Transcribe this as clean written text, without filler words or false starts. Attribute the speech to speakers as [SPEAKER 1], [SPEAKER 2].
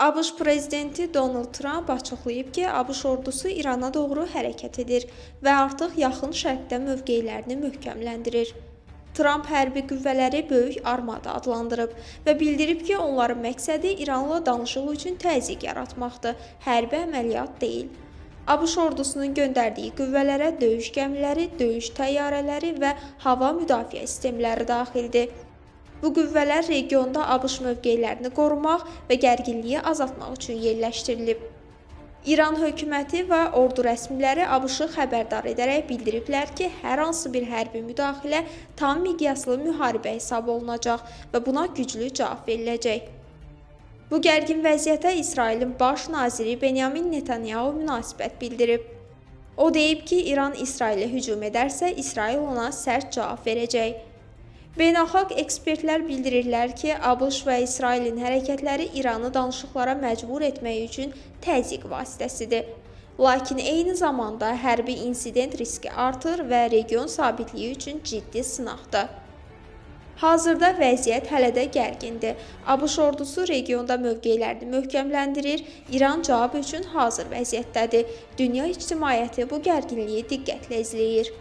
[SPEAKER 1] ABŞ prezidenti Donald Tramp açıqlayıb ki, ABŞ ordusu İrana doğru hərəkət edir və artıq Yaxın Şərqdə mövqelərini möhkəmləndirir. Tramp hərbi qüvvələri böyük armada adlandırıb və bildirib ki, onların məqsədi İranla danışıq üçün təzyiq yaratmaqdır, hərbi əməliyyat deyil. ABŞ ordusunun göndərdiyi qüvvələrə döyüş gəmiləri, döyüş təyyarələri və hava müdafiə sistemləri daxildir. Bu qüvvələr regionda ABŞ mövqelərini qorumaq və gərginliyi azaltmaq üçün yerləşdirilib. İran hökuməti və ordu rəsmiləri ABŞ-ı xəbərdar edərək bildiriblər ki, hər hansı bir hərbi müdaxilə tam miqyaslı müharibə hesab olunacaq və buna güclü cavab veriləcək. Bu gərgin vəziyyətə İsrailin baş naziri Benyamin Netanyahu münasibət bildirib. O deyib ki, İran İsrailə hücum edərsə, İsrail ona sərt cavab verəcək. Beynəlxalq ekspertlər bildirirlər ki, ABŞ və İsrailin hərəkətləri İranı danışıqlara məcbur etmək üçün təzyiq vasitəsidir. Lakin eyni zamanda hərbi insident riski artır və region sabitliyi üçün ciddi sınaqdır. Hazırda vəziyyət hələ də gərgindir. ABŞ ordusu regionda mövqelərini möhkəmləndirir, İran cavab üçün hazır vəziyyətdədir. Dünya ictimaiyyəti bu gərginliyi diqqətlə izləyir.